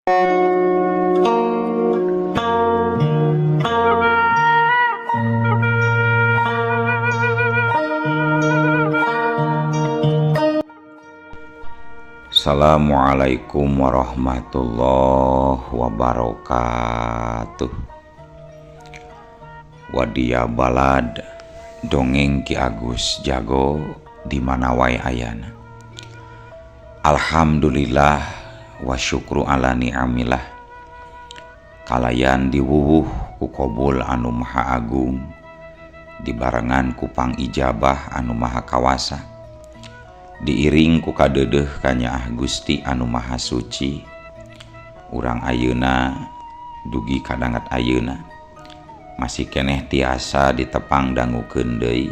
Assalamualaikum warahmatullahi wabarakatuh. Wadia balad dongeng Ki Agus Jago di mana wae ayana. Alhamdulillah wa syukru ala ni'amillah. Kalayan diwuwuh ku kobul anu maha agung, dibarengan ku pangijabah anu maha kawasa, diiring ku kadeudeuh kanyaah Gusti anu maha suci. Urang ayeuna dugi kadangat ayeuna masih keneh tiasa ditepang dangukeun deui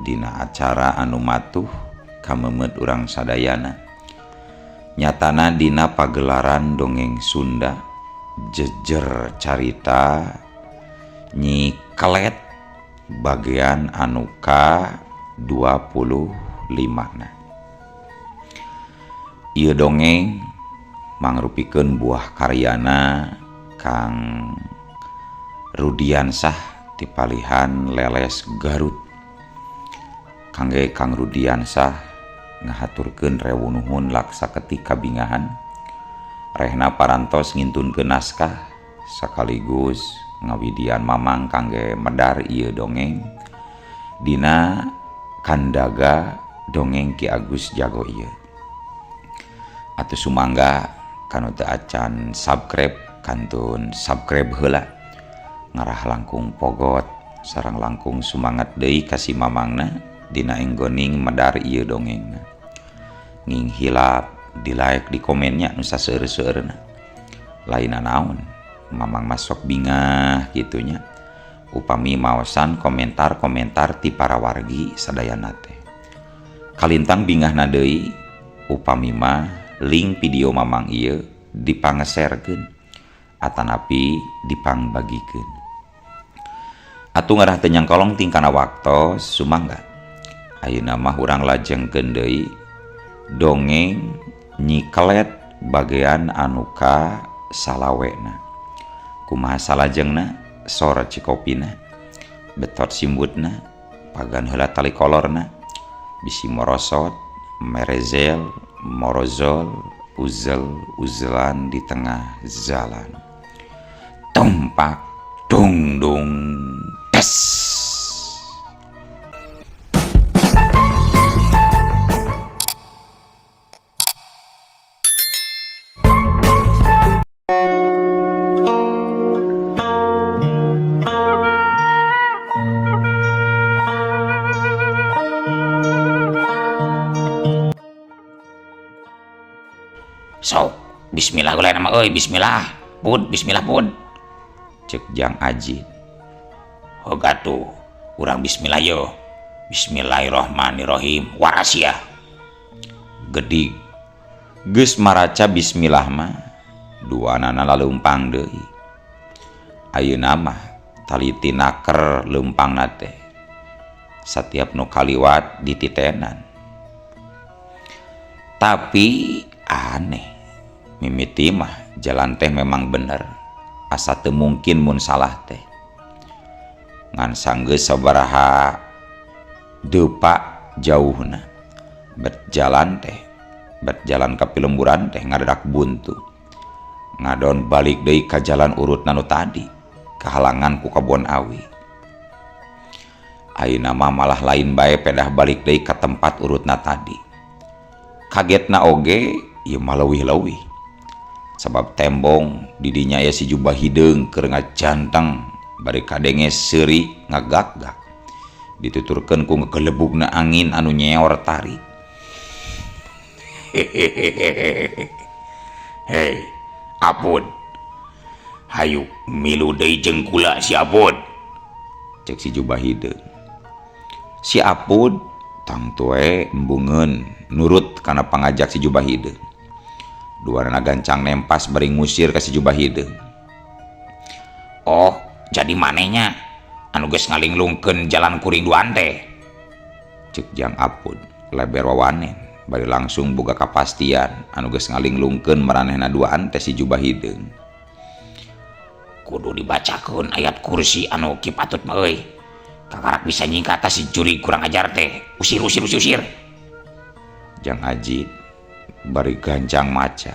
dina acara anu matuh kamemeut urang sadayana. Nyatana dina pagelaran dongeng Sunda jejer carita Nyi Kelet bagian anu ka 25 na. Ieu dongeng mangrupikeun buah karyana Kang Rudiansah ti palihan Leles Garut. Kangge Kang Rudiansah ngahaturkeun rewu nuhun laksa ketika bingahan rehna parantos ngintunkeun naskah sekaligus ngawidian mamang kangge medar ieu dongeng dina kandaga dongeng Ki Agus Jago ieu. Atuh sumangga kanu teu acan subscribe kantun subscribe heula, ngarah langkung pogot sareng langkung sumangat deui ka si mamangna dina enggoning medar ieu dongengna. Nging hilap di like di komennya nu saseueur-seueurna. Lain naon mamang masuk bingah kitunya upami maosan komentar-komentar ti para wargi sadayana teh. Kalintang bingahna deui upami mah link video mamang ieu dipangeserkeun atanapi dipangbagikeun. Atuh ngarah teu nyangkolong tingkana waktos sumangga. Ayeuna mah urang lajengkeun deui dongeng Nyi Kelet bagian anu ka salawena. Kumaha salajengna? Sora cikopina, betot simbutna, pagan heula tali kolorna, bisi morosot, merezel, morozol, uzel uzelan di tengah jalan. Tumpak dung dung tes. Sok, bismillah gula nama euy, bismillah. Pun, bismillah pun. Cek Jang Ajid. Hoga tuh, urang bismillah yo. Bismillahirrahmanirrahim. Warasia. Gedig. Geus maraca bismillah mah duanana laleumpang deui. Ayeuna mah taliti naker leumpangna teh. Satiap nu kaliwat dititenan. Tapi aneh, mimiti mah jalan teh memang bener, asa teu mungkin mun salah teh. Ngan sanggeus sabaraha depa jauhna berjalan teh, berjalan ka pilemburan teh ngadadak buntu. Ngadon balik deui ka jalan urutna nu tadi, kahalangan ku kebon awi. Ayeuna mah malah lain bae pedah balik deui ka tempat urutna tadi. Kagetna oge ieu mah leuwih-leuwih. Sabab tembong didinya aya si jubah hideung keur ngajanteng bari kadenge seuri ngagak-gak. Dituturkeun ku ngegelebugna angin anu nyeor tari. Hei, Apun. Hayu milu deui jeung kula si Apun. Cek si jubah hideung. Si Apun tangtu we embungeun nurut kana pangajak si jubah hideung. Duanana gancang nempas bari ngusir ka si jubah hideung. Oh, jadi manehnya anu geus ngalinglungkeun jalan kuring duaan teh. Cek Jang Apun leber wawanen Bari langsung boga kapastian anu geus ngalinglungkeun maranehna duaan teh si jubah hideung. Kudu dibacakeun ayat kursi anu ki patut mah euy. Kakarak bisa nyingkat si jurig kurang ajar teh. Usir usir usir usir. Jang Ajid bari gancang maca.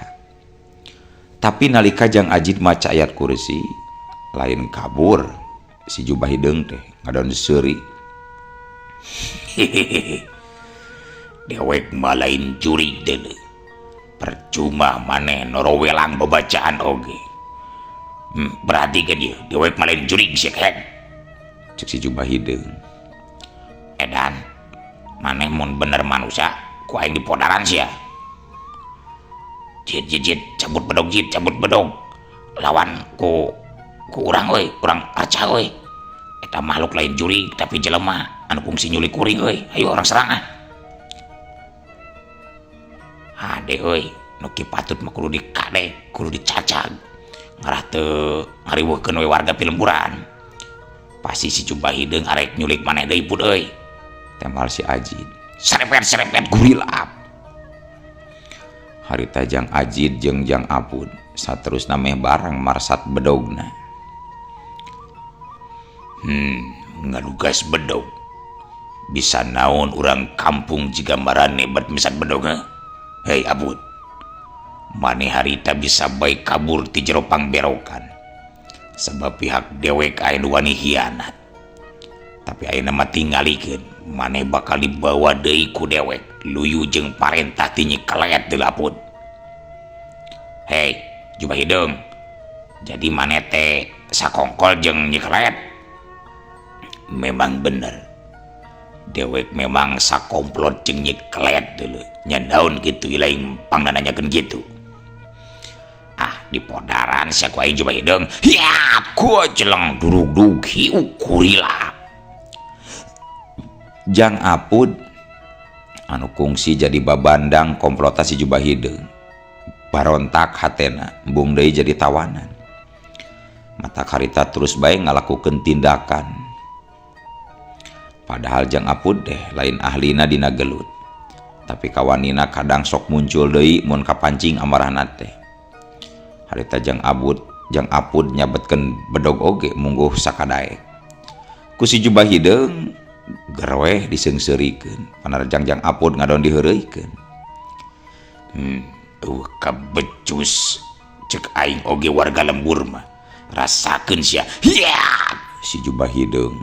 Tapi nalika Jang Ajid maca ayat kursi lain kabur si jubah hideung teh ngadon seuri. Hehehe. Dewek mah lain jurig deuleu. Percuma maneh norowelang babacaan oge. Berarti kan ieu dewek mah lain jurig sia kehed. Cek si jubah hideung. Edan, maneh mun bener manusia ku aing dipodaran sia. Jit jit jit, cabut bedog jit, cabut bedog. Lawan ku urang euy, urang arca euy. Eta makhluk lain jurig tapi jelema anu kungsi nyulik kuring euy. Ayo urang serang ah. Hade euy, nu ki patut mah kudu dikadek, kudu dicacag. Ngarah teu ngariweuhkeun we warga pilemburan. Pasti si jubah hideung arek nyulik maneh deui put euy. Tembal si Ajid. Serepet serepet gurilap. Harita Jang Ajid jeung Jang Apud saterusna meh barang marsat bedogna. Ngadugas bedog. Bisa naon urang kampung jiga marane bat misat bedog heuh? Hei Abud, maneh harita bisa bae kabur ti jero pangberokan. Sebab pihak dewek aya nu wani hianat. Tapi ayeuna mah tingalikeun, maneh bakal dibawa deui ku dewek, luyu jeung parentah ti Nyi Kelet deui Apud. Hei, jubah hideung. Jadi maneh teh sakongkol jeung Nyi Kelet? Memang bener. Dewek memang sakomplot jeung Nyi Kelet deuleu. Nya naon kitu lain pangnanyakeun kitu. Ah, dipodaran sia ku aing jubah hideung. Hiap, ku jeleng durug-durug hiu kurila. Jang Apud anu kungsi jadi babandang komplotasi jubah hideung. Barontak hatena, embung deui jadi tawanan. Mata karita terus bae ngalakukeun tindakan. Padahal Jang Apud deh lain ahlina dina gelut. Tapi kawanina kadang sok muncul deui mun kapancing amarahna teh. Harita Jang Apud nyabetkeun bedog oge mungguh sakadaek. Ku si jubah hideung gerweh diseungseurikeun. Panarjang Jang Apud ngadon diheureuykeun. Eueuh kabecus cek aing oge warga lembur mah. Rasakeun sia. Hiat! Si jubah hideung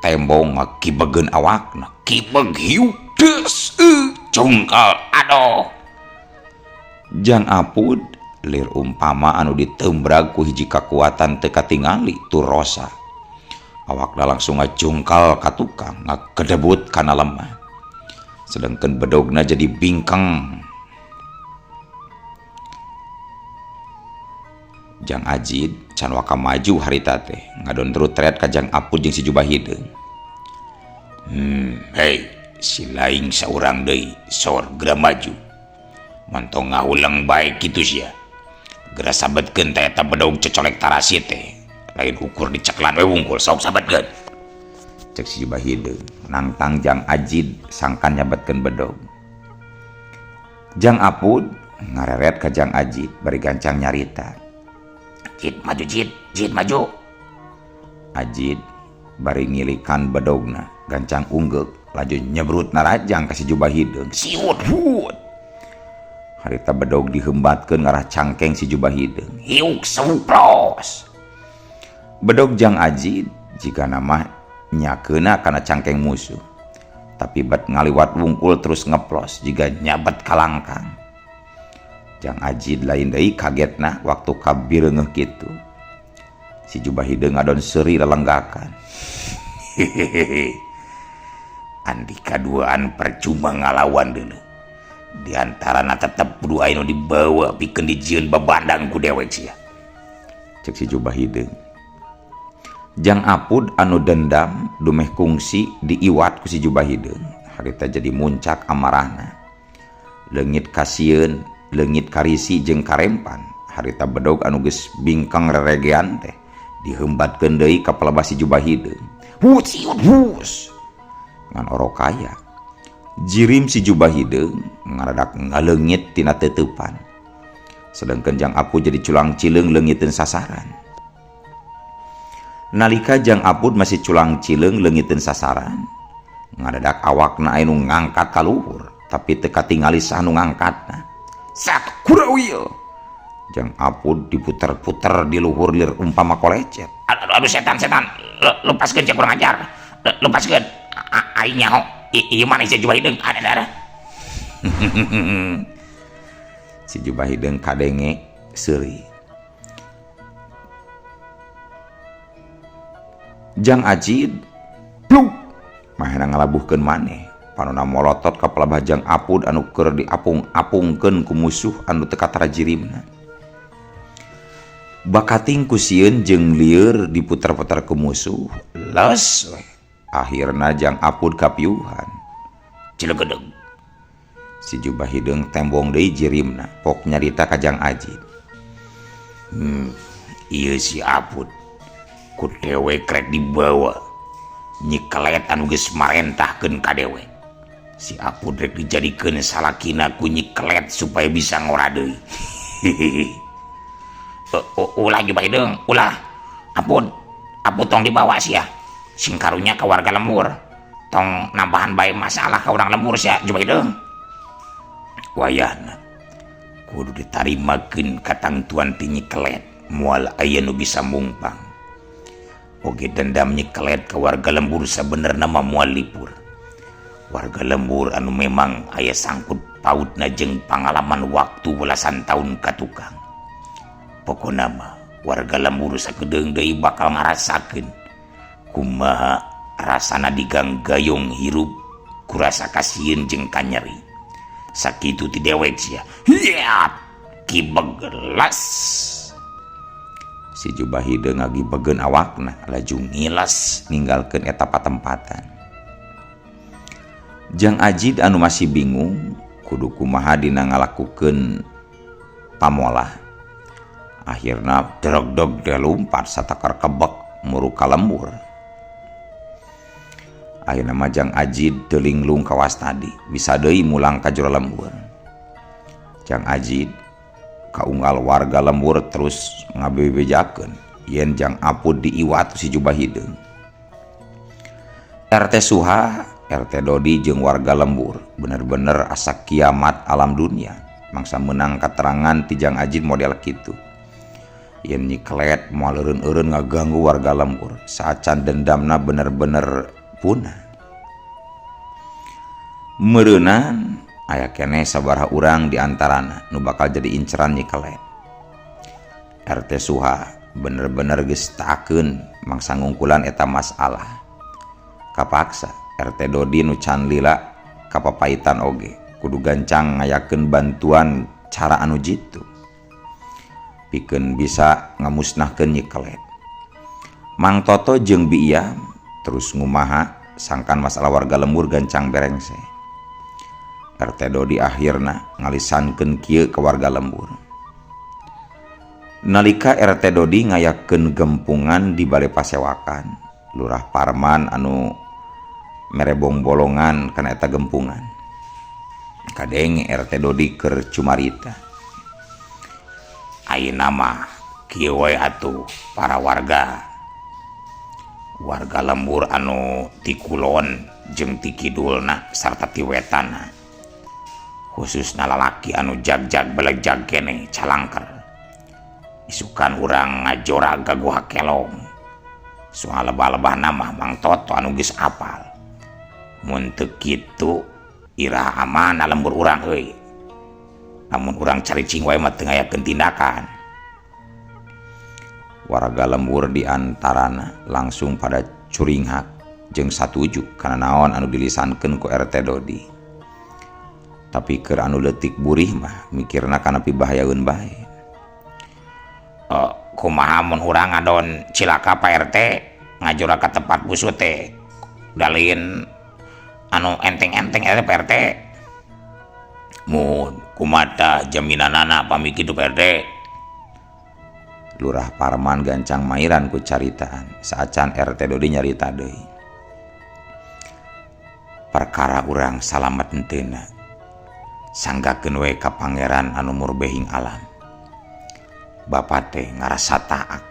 tembong ngakibegeun awakna. Kibeg hiu des cungkal aduh. Jang Apud lir umpama anu ditembrag ku hiji kakuatan teu katingali tur rosa. Awakna langsung ngacungkal ka tukang, ngagedebut kana lemah. Sedangkan bedogna jadi bingkeng. Jang Ajid can waka maju harita teh, ngadon terus ka Jang Apud jeung si jubah hideung. Hei, si laing saurang deui, sor geura maju. Mantong ngahuleng bae kitu sia. Geura sabetkeun teh eta bedog cocolek tarasi teh. Lain ukur diceklan we wungkul sok sabetkeun. Cek si jubah hideung nangtang Jang Ajid sangkan nyabetkeun bedog. Jang Apud ngareret ka Jang Ajid bari gancang nyarita. Jid maju jid, jid maju. Ajid bari ngilikan bedogna, gancang unggeuk laju nyebrut narajang ka si jubah hideung. Siut hut. Harita bedog dihembatkeun ngarah cangkeng si jubah hideung. Hiuk sempros. Bedog Jang Ajid jigana mah nyakeuna kana cangkeng musuh. Tapi bat ngaliwat wungkul terus ngeplos jiga nyabet kalangkang. Jang Ajid lain deui kagetna waktu kabireungeuh kitu. Si jubah hideung ngadon seuri lelenggakan. Hehehe. Andika duaan percuma ngalawan deuleu. Di antarana tetep kudu aya nu dibawa pikeun dijieun babandang ku dewek sia. Cek si jubah hideung. Jang Apud anu dendam dumeh kungsi diiwat ku si jubah hideung. Harita jadi muncak amarahna. Leungit kasieun, leungit karisi jeung karempan. Harita bedog anu geus bingkang reregean teh dihembatkeun deui ka pelebah si jubah hideung. Hus, hus. Ngan orok kaya. Jirim si jubah hideung ngaradak ngaleungit tina teuteupan. Sedangkan Jang Apud jadi culang cileung leungiteun sasaran. Nalika Jang Apud masih culang cileung leungiteun sasaran, ngadadak awakna anu ngangkat ka luhur, tapi teu katingali saha nu ngangkatna. Sat kurawil. Jang Apud diputer-puter di luhur lir umpama kolecet. Aduh, aduh, setan-setan, lepaskeun, cek kurang ajar. Lepaskeun. Aing nyaho. Ieu mana si jubah hideung? Ada darah. Si jubah hideung kadenge seuri. Jang Ajid pluk mahena ngalabuhkeun maneh. Panona molotot ka pelabah Jang Apud anu keur diapung-apungkeun ku musuh anu teu katara jirimna. Bakating ku sieun jeung lieur diputer-puter ku musuh, les we. Akhirna Jang Apud kapiuhan. Cilegedeg. Si jubah hideung tembong deui jirimna, pok nyarita ka Jang Ajid. Ieu si Apud ku dewek rek dibawa. Nyikelet anu geus marentahkeun ka dewek. Si Apud rek dijadikeun salakina ku nyikelet supaya bisa ngora deui. Ulah jubah hideung, ulah. Apud, Apud tong dibawa sia. Sing karunya ka warga lembur. Tong nambahan bae masalah ka urang lembur sia jubah hideung. Wayahna kudu ditarimakeun katangtuan ti nyikelet, moal aya nu bisa mungpang. Oge dendam nyikelet ka warga lembur sabenerna mah moal lipur. Warga lembur anu memang aya sangkut pautna jeung pangalaman waktu belasan tahun ka tukang. Pokona mah warga lembur sakedeung deui bakal ngarasakeun kumaha rasana diganggayung hirup kurasa kasieun jeung kanyeri. Sakitu ti dewek sia. Hiat kibegelas. Si jubah hideung ngagibegeun awakna laju ngilas ninggalkeun eta patempatan. Jang Ajid anu masih bingung kudu kumaha dina ngalakukeun pamolah. Akhirna drogdog lumpat satakar kebek muru ka lembur. Akhirna mah Jang Ajid teu linglung kawas tadi, bisa deui mulang ka jero lembur. Jang Ajid kaunggal warga lembur terus ngabebejakeun yen Jang Apud diiwat si jubah hideung. RT Suha, RT Dodi jeung warga lembur bener-bener asa kiamat alam dunia mangsa meunang katerangan ti Jang Ajid model kitu. Yen nyikelet moal eureun-eureun ngaganggu warga lembur saacan dendamna bener-bener punah. Meureunan aya keneh sabaraha urang di antarana nu bakal jadi inceran nyikelet. RT Suha bener-bener geus taakeun mangsa ngungkulan eta masalah. Kapaksa RT Dodi nu can lila kapapaitan oge kudu gancang ngayakeun bantuan cara anu jitu pikeun bisa ngamusnahkeun nyikelet. Mang Toto jeung Bi Iyam terus ngumaha sangkan masalah warga lembur gancang berengse. RT Dodi akhirna ngalisankeun kieu ka warga lembur. Nalika RT Dodi ngayakeun gempungan di bale pasewakan, Lurah Parman anu merebong bolongan kana eta gempungan. Kadenge RT Dodi keur cumarita. Ayeuna mah kieu we atuh para warga. Warga lembur anu ti kulon jeung ti kidulna sarta ti wetanna. Khususna lalaki anu jag-jag belegjag keneh calangker. Isukan urang ngajora gaguha kelong. Soal lebah-lebahna mah Mang Toto anu geus apal. Mun teu kitu iraha amanah lembur urang euy. Lamun urang caricing wae mah teu ngayakeun tindakan. Warga lembur di antarana langsung pada curinghak jeung satuju kana naon anu dilisankeun ku RT Dodi. Tapi keur anu leutik burih mah mikirna kana pibahayaeun bae. Kumaha mun urang ngadon cilaka Pak RT ngajora ka tempat busut teh dalin anu enteng-enteng eta Pak RT. Mun kumata jaminanana pami kitu Pak RT. Lurah Parman gancang mairan ku caritaan saacan RT Dodi nyarita deui. Perkara Perkara urang salamet henteuna sanggakeun we ka pangeran anu murbehing alam. Bapa teh ngarasa taak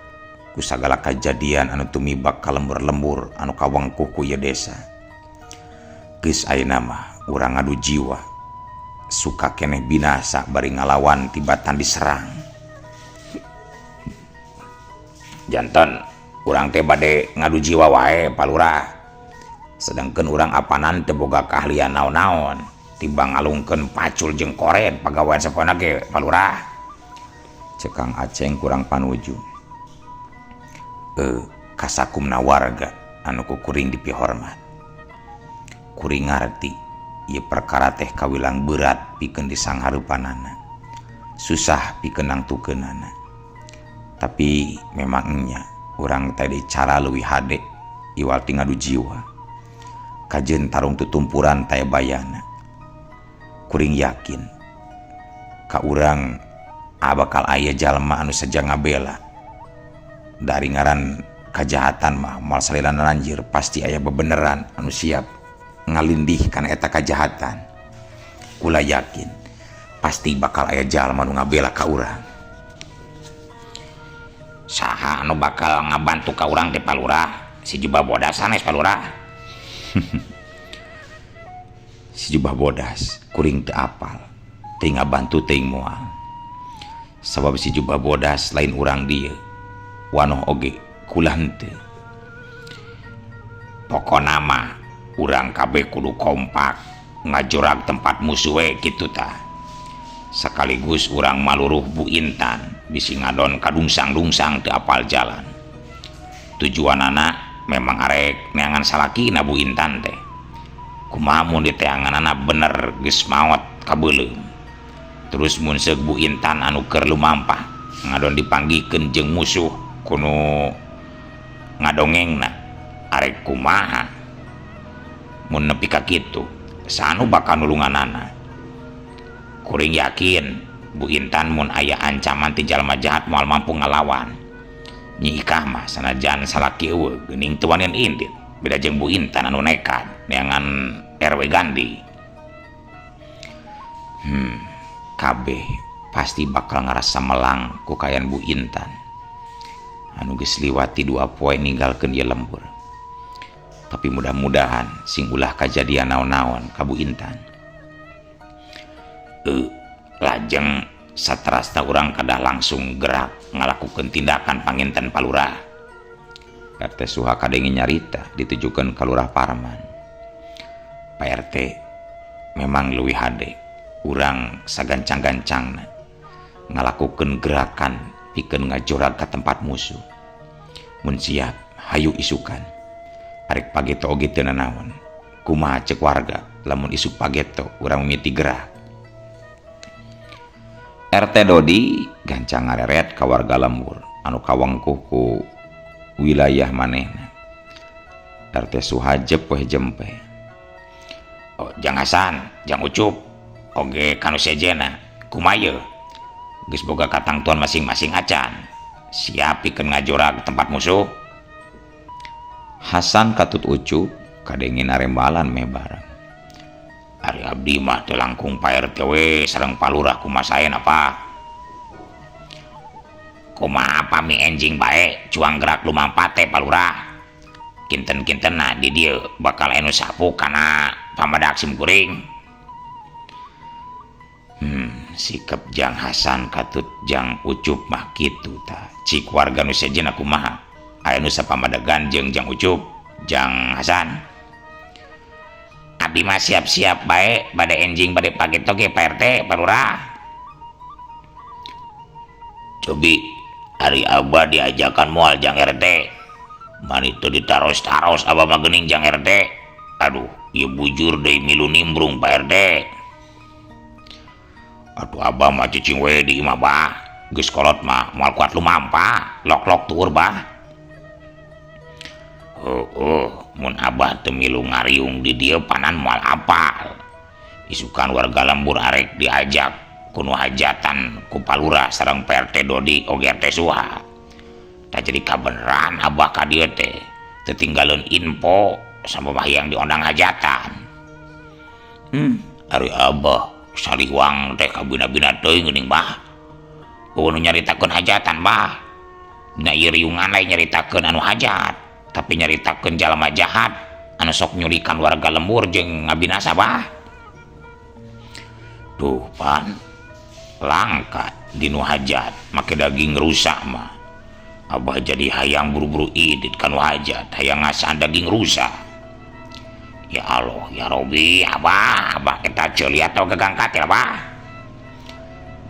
ku sagala kajadian anu tumibak ka lembur-lembur anu kawengkuh ku ieu desa. Geus ayeuna mah urang ngadu jiwa suka keneh binasa bari ngalawan tibatan diserang. Janten urang teh bade ngadu jiwa wae Pak Lurah. Sedangkan urang apanan teu boga keahlian naon-naon timbang ngalungkeun pacul jeung koret pagawean sapoena ge Pak Lurah. Ceuk Kang Aceng kurang panuju. Kasakumna warga anu ku kuring dipihormat. Kuring ngarti ieu perkara teh kawilang berat pikeun disanghareupanana. Susah pikeun nangtukeunana. Tapi memang nya urang teh cara leuwih hade iwal ti ngadu jiwa. Kajeun tarung tutumpuran taya bayana. Kuring yakin ka urang bakal aya jalma anu saja ngabela. Dari ngaran kajahatan mah moal salilana lanjir pasti aya bebeneran anu siap ngalindih kana eta kajahatan. Kula yakin pasti bakal aya jalma anu ngabela ka urang. Saha anu bakal ngabantu ka urang teh Pak Lurah? Si jubah bodas sanes Pak Lurah. Si jubah bodas kuring teu apal, teu ngabantu teuing moal. Sabab si jubah bodas lain urang dieu, wanoh oge kula henteu. Pokona mah urang kabeh kudu kompak ngajorag tempat musuh we kitu tah. Sekaligus urang maluruh Bu Intan bisi ngadon kadungsang-dungsang teu apal jalan. Tujuanana memang arek neangan salakina Bu Intan teh. Kumaha mun diteanganana bener geus maot kabeuleum. Terus mun seuk Bu Intan anu keur lumampah ngadon dipanggihkeun jeung musuh kuno ngadongengna arek kumaha. Mun nepi ka kitu sanu bakal nulunganana. Kuring yakin Bu Intan mun aya ancaman ti jalma jahat moal mampu ngalawan. Nyi Ikah mah sanajan salaki eueuh geuning teu wanian indit. Beda jeung Bu Intan anu nekat neangan RW Gandhi. Kabeh pasti bakal ngarasa melang ku kaayaan Bu Intan anu geus liwati 2 poe ninggalkeun ieu lembur. Tapi mudah-mudahan sing ulah kajadian naon-naon ka Bu Intan. Lajeng saterasna urang kedah langsung gerak ngalakukeun tindakan panginten Pak Lurah. RT Suha kadenge nyarita ditujukeun ka Lurah Parman. Pak RT memang leuwih hade urang sagancang-gancangna ngalakukeun gerakan pikeun ngajorag ka tempat musuh. Mun siap hayu isukan. Arek pageto oge teu nanaon. Kumaha ceuk warga lamun isuk pageto urang mimiti gerak. RT Dodi gancang ngareret ka warga lembur anu kawengkuh ku wilayah manehna. RT Suha jep weh jempe. Oh, Jang Hasan, Jang Ucup, oge kanu sejena, kumaha yeuh? Geus boga katangtuan masing-masing acan. Siap pikeun ngajorag tempat musuh. Hasan katut Ucup kadenge narembalan meh bareng. Ari abdi mah teu langkung Pak RT we sareng Pak Lurah kumaha saena apa. Kumaha pami enjing bae cuang gerak lumampat teh Pak Lurah. Kinten-kintenna di dieu bakal anu sapu kana pamadak sim kuring. Sikap Jang Hasan katut Jang Ucup mah kitu tah. Cik warga nu sejenna kumaha? Aya nu sapamadegan jeung Jang Ucup, Jang Hasan. Abdi mah siap-siap bae bade enjing bade pageto ge Pak RT, Pak Lurah. Cobi ari abah diajakan moal Jang RT. Mani teu ditaros-taros abah mah geuning Jang RT. Aduh, ieu bujur deui milu nimbrung Pak RT. Aduh abah mah cicing we di imah bah. Geus kolot mah moal kuat lumampah, lok-lok tuur bah. Heueuh, mun abah teu milu ngariung di dieu panan moal apal. Isukan warga lembur arek diajak kuno hajatan ku Pak Lurah sareng Pak RT Dodi oge RT Suha. Tah jadi kabeneran abah ka dieu teh. Teu tinggaleun info sabab hayang diondang hajatan. Ari Abah saliwang teh kabina-bina teuing geuning bah. Eueuh nu nyaritakeun hajatan bah. Dina ieu riungan lain nyaritakeun anu hajat, tapi nyaritakeun jalma jahat anu sok nyulikan warga lembur jeung ngabinasa bah. Tuh pan langka dinu hajat make daging rusa mah. Abah jadi hayang buru-buru idit kanu hajat, hayang ngasaan daging rusa. Ya Allah, ya Robi, abah, abah kita ceuli atau gagang katil abah.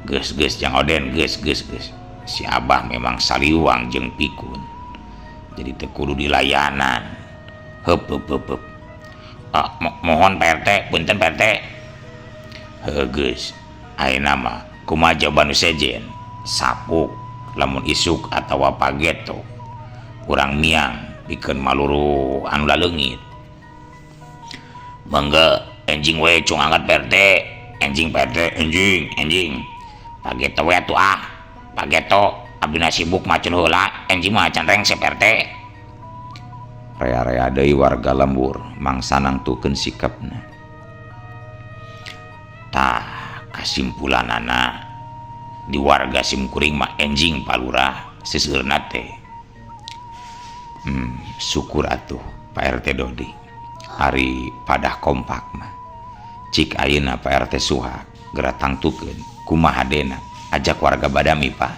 Geus geus jang Oden, geus geus geus. Si abah memang saliwang jeung pikun. Jadi teu kudu dilayanan. Heup heup heup heup. Mohon Pak RT, punten Pak RT. Heuh geus. Ayeuna mah kumaha jawaban nu sejen? Sapuk lamun isuk atawa pageto. Urang miang pikeun maluru anu laleungit. Mangga enjing we cung angkat Pak RT, enjing Pak RT, enjing, enjing. Pageto we atuh ah. Pageto abdina sibuk macul heula, enjing mah can rengse Pak RT. Rea-rea deui warga lembur mangsa nangtukeun sikapna. Tah kasimpulanana di warga simkuring mah enjing palurah seseueurna teh. Syukur atuh Pak RT Dodi. Ari padah kompak mah. Cik ayeuna Pak RT Suha geura tangtukeun kumaha hadena ajak warga badami Pak.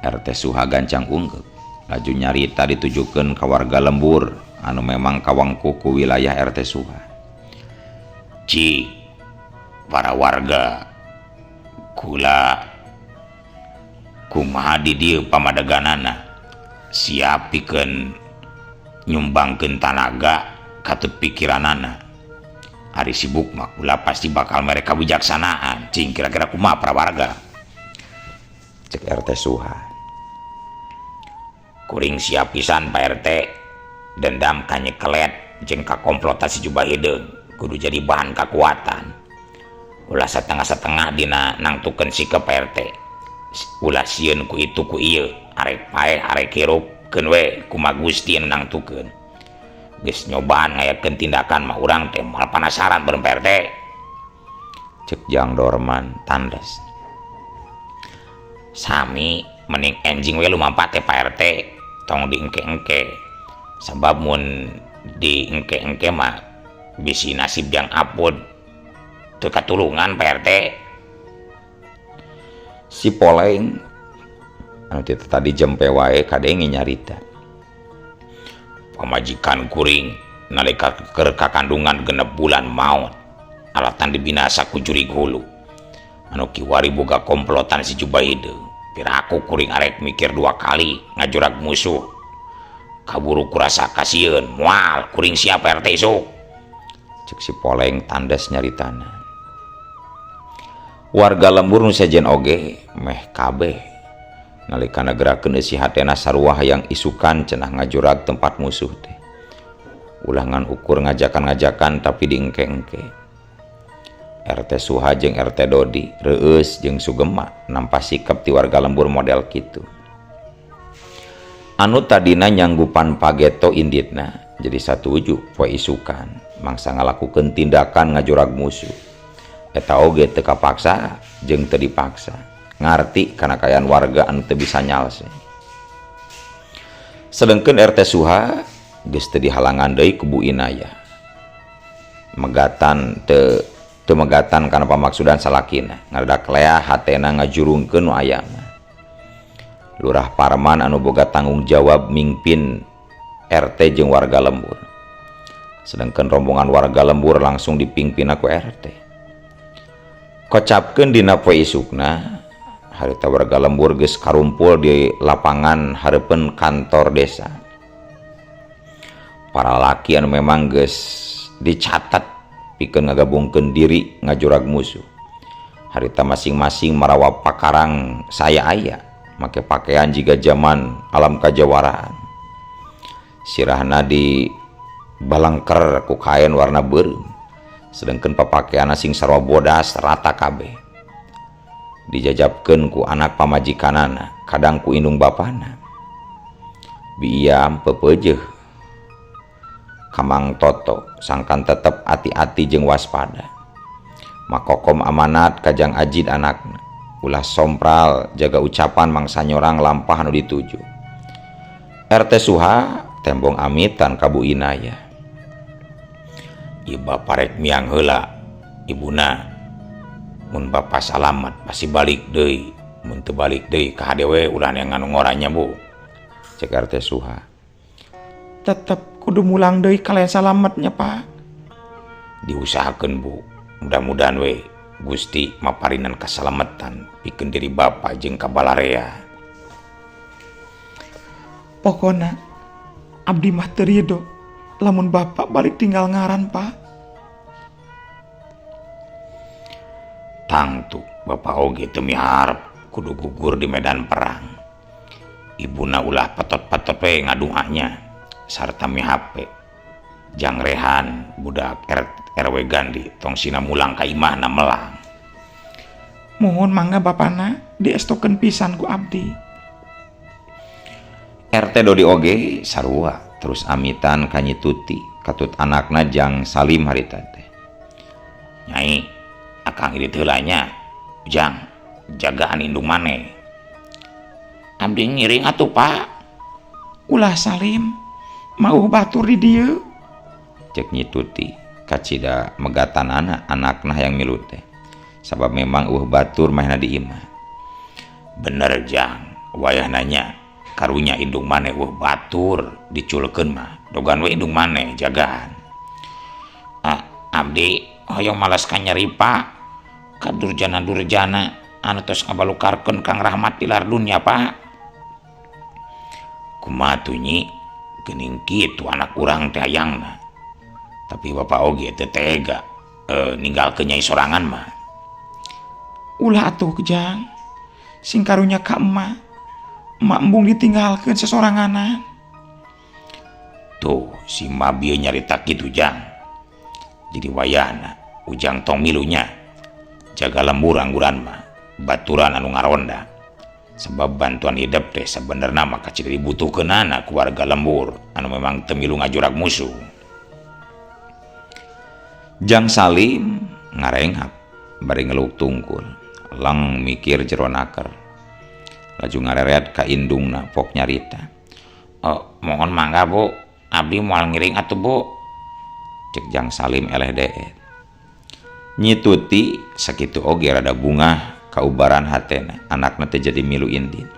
RT Suha gancang unggeuk laju nyarita ditujukeun ka warga lembur anu memang kawangku ku wilayah RT Suha. Cik para warga kula kumaha di dieu pamadeganana siap pikeun nyumbangkeun tanaga katut pikiranana. Ari sibuk mah kula pasti bakal mereka bijaksanaan. Cing kira-kira kumaha para warga? Cek RT Suha. Kuring siap pisan Pak RT. Dendam ka nyekelet jeung ka komplotan si jubah hideung kudu jadi bahan kakuatan. Ulah setengah-setengah dina nangtukeun sikap Pak RT. Ulah sieun ku itu ku ieu, arek paeh arek hirup keun we kumaha Gusti anu nangtukeun. Geus nyobaan ngayakeun tindakan mah urang teh moal panasaran bareng Pak RT. Cek Jang Dorman tandes. Sami mending enjing we lumampat teh Pak RT, tong diengke-engke. Sabab mun diengke-engke mah bisi nasib jang apud teu katulungan Pak RT. Si Poleng anu tadi jempe wae kadenge nyarita. Pamajikan kuring nalika keur kakandungan 6 bulan maot alatan dibinasa ku jurig hulu anu kiwari boga komplotan si jubah hideung. Piraku kuring arek mikir 2 kali ngajurag musuh kaburu kurasa kasieun moal kuring siap RT isuk. Cek si Poleng tandes nyaritana. Warga lembur nu sejen oge meh kabeh nalika nagerakeun eusi hatena sarua hayang isukan cenah ngajurag tempat musuh teh. Ulah ngan ukur ngajakan-ngajakan tapi diengke-engke. RT Suha jeung RT Dodi reueus jeung Sugema nampa sikap ti warga lembur model kitu. Anu tadina nyanggupan pageto inditna jadi satuju poe isukan mangsa ngalakukeun tindakan ngajurag musuh. Eta oge teu kapaksa jeung teu dipaksa. Ngarti kana kaayaan warga anu teu bisa nyalse. Sedengkeun RT Suha geus teu dihalangan deui ku Bu Inayah. Megatan teu megatan kana pamaksudan salakina, ngadadak leah hatena ngajurungkeun nu aya mah. Lurah Parman anu boga tanggung jawab mingpin RT jeung warga lembur. Sedengkeun rombongan warga lembur langsung dipingpinna ku RT. Kocapkeun dina poe isukna, harita warga lembur geus karumpul di lapangan hareupeun kantor desa. Para laki anu memang geus dicatat pikeun ngagabungkeun diri ngajurag musuh. Harita masing-masing marawa pakarang saya aya, make pakaian jiga zaman alam kajawaraan. Sirahna di balangker ku kain warna beureum. Sedengkeun papakeanna sing sarua bodas rata kabeh. Dijajabkeun ku anak pamajikanana, kadang ku indung bapana. Biam pepeujeuh. Ka Mang Toto sangkan tetep ati-ati jeung waspada. Makokom amanat ka Jang Ajid anakna. Ulah sompral jaga ucapan mangsa nyorang lampah anu dituju. RT Suha tembong amitan ka Bu Inayah. Ieu bapa rek miang heula ibuna. Mun bapa salamet pasti balik deui. Mun teu balik deui ka hade we ulah neangan nu ngora nya Bu. Cek RT Suha. Tetep kudu mulang deui kalayan salametnya Pak. Diusahakeun Bu. Mudah-mudahan we Gusti maparinan kasalametan pikeun diri bapa jeung ka balarea. Pokona abdi mah teu rido lamun bapak balik tinggal ngaran Pak. Tangtu bapak oge teu miharep kudu gugur di medan perang. Ibuna ulah petot-petot we ngaduanya sarta mihape. Jang Rehan budak RW Gandhi tong sina mulang ka imahna melang. Mohon mangga bapana diestokeun pisan ku abdi. RT Dodi oge sarua terus amitan ka Nyi Tuti katut anakna Jang Salim harita teh. Nyai akang ieu teh heula nya. Ujang jagaan indung maneh. Abdi ngiring atuh Pak. Ulah Salim mauh batur di dieu. Cek Nyi Tuti kacida megatan anak anakna yang milu teh. Sabab memang eueuh batur mahna di imah. Bener Jang, wayah nanya karunya indung maneh eueuh batur diculkeun mah. Dogan we indung maneh jagaan. Abdi hoyong malas ka nyeri Pak. Ka durjana-durjana anu tos ngabalukarkeun Kang Rahmat di lar dunya Pak. Kumaha tuh Nyi? Geuning kitu anak urang teh hayangna. Tapi bapak oge teu tega ninggalkeun nyai sorangan mah. Ulah atuh Jang. Sing karunya ka emak. Emak embung ditinggalkeun sesoranganan. Tuh si Mabi nyarita kitu Jang. Jadi wayahna Ujang tong milunya. Jaga lembur angguran mah, baturan anu ngaronda. Sebab bantuan hidup teh sebenarna mah kacida dibutuhkeunana ku warga lembur anu memang teu milu ngajurag musuh. Jang Salim ngarenghap bari ngeluk tungkul, lang mikir jero naker. Laju ngareret ka indungna pok nyarita. Oh, mohon mangga Bu, abdi moal ngiring atuh Bu. Cek Jang Salim eleh deet. Nyi Tuti sakitu oge rada bungah kaubaran hatena, anakna teh jadi milu indin.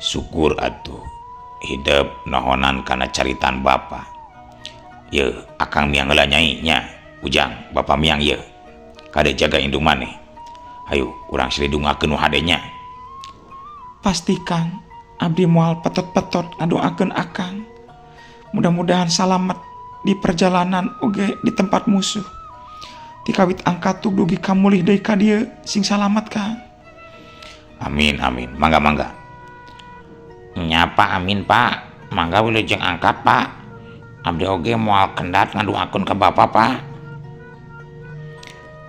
Syukur atuh hidup nohonan kana caritan bapa. Ye, akang miang heula nyai nya. Ujang, bapa miang ye. Kade jaga indung maneh. Hayu, urang silih dungakeun nu hade nya. Pasti Kang, abdi moal petot-petot ngadoakeun akang. Mudah-mudahan salamet di perjalanan oge di tempat musuh. Tikawit angkat tuh dugi kamulih deui ka dieu sing salamet Kang. Amin amin, mangga mangga. Nyapa amin Pak, mangga wilujeng angkat Pak. Abdi oge moal kendat ngadoakeun ka bapa Pak.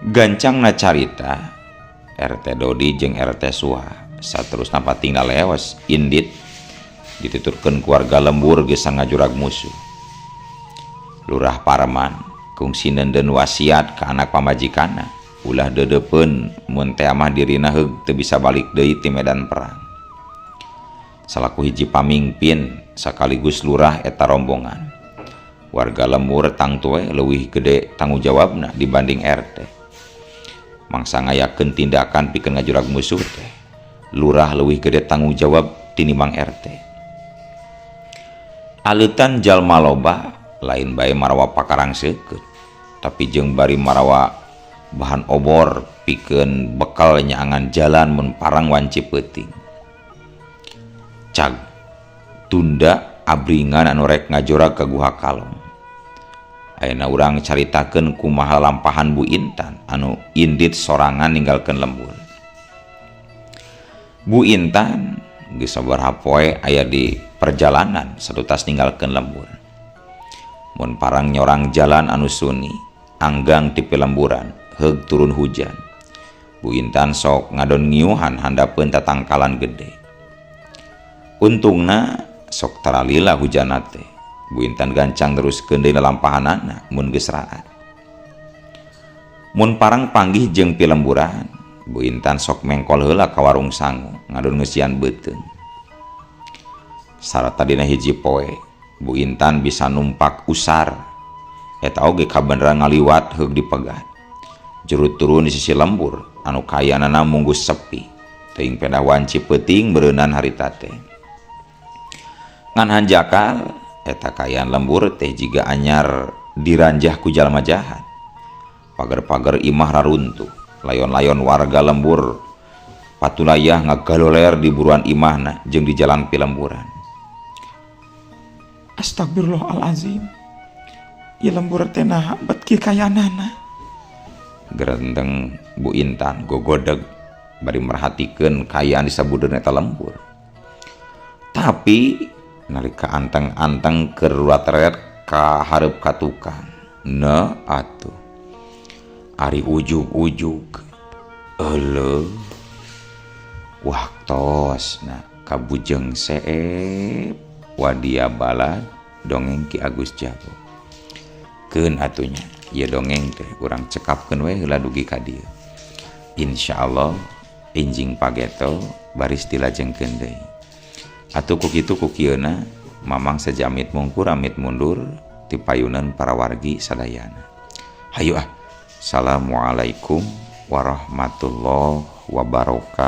Gancangna carita RT Dodi jeung RT Suha saterusna patinggal leos indit dituturkeun keluarga lembur geus ngajurag musuh. Lurah Parman kungsi neundeun wasiat ka anak pamajikanna ulah deudeupeun mun teh amah dirina heug teu bisa balik deui ti medan perang. Salaku hiji pamingpin sakaligus lurah eta rombongan. Warga lembur tangtu we leuwih gede tanggung jawabna dibanding RT. Mangsa ngayakeun tindakan pikeun ngajurag musuh teh. Lurah leuwih gede tanggung jawab tinimbang RT. Aleutan jalma loba lain bae marawa pakarang seukeut, tapi jeung bari marawa bahan obor pikeun bekal nyaangan jalan mun parang wanci peuting. Cag tunda abringan anu rek ngajurag ka Guha Kalong. Ayeuna urang caritakeun kumaha lampahan Bu Intan anu indit sorangan ninggalkeun lembur. Bu Intan geus sabaraha poe aya di perjalanan satutas ninggalkeun lembur. Mun parang nyorang jalan anu suni, anggang ti pilemburan, heug turun hujan. Bu Intan sok ngadon ngiuhan handapeun tatangkalan gede. Untungna sok taralila hujanna teh. Bu Intan gancang teruskeun deui lalampahanana mun geus raat. Mun parang panggih jeung pilemburan, Bu Intan sok mengkol heula ka warung sangu ngadon ngeusian beuteung. Sarata dina hiji poe, Bu Intan bisa numpak usar. Eta oge kabeneran ngaliwat heug dipegat. Jero turun di sisi lembur anu kayanana munggus sepi. Teuing pedah wanci peuting beureunan harita teh. Ngan hanjakal eta kaayaan lembur teh jiga anyar diranjah ku jalma jahat. Pager-pager imah raruntuh, layon-layon warga lembur patulayah ngagaloler di buruan imahna jeung di jalan pilemburan. Astagfirullahalazim. Ieu lembur teh naha bet kieu kayanana. Gerenteng Bu Intan gogodeg bari merhatikeun kaayaan di sabudeurna eta lembur. Tapi nalika anteng-anteng keur rurat-ret ka hareup ka tukang, na atuh. Ari ujug-ujug euleuh waktosna ka Bujeng Seep wadia balad dongeng Ki Agus Jago. Keun atunya ieu dongeng teh urang cekapkeun we heula dugi ka dieu. Insyaallah injing pageto baris dilajengkeun deui. Atuh ku kitu ku kieuna Mamang sejamit mungkur amit mundur ti payunan para wargi sadayana. Hayu ah. Assalamualaikum warahmatullahi wabarakatuh.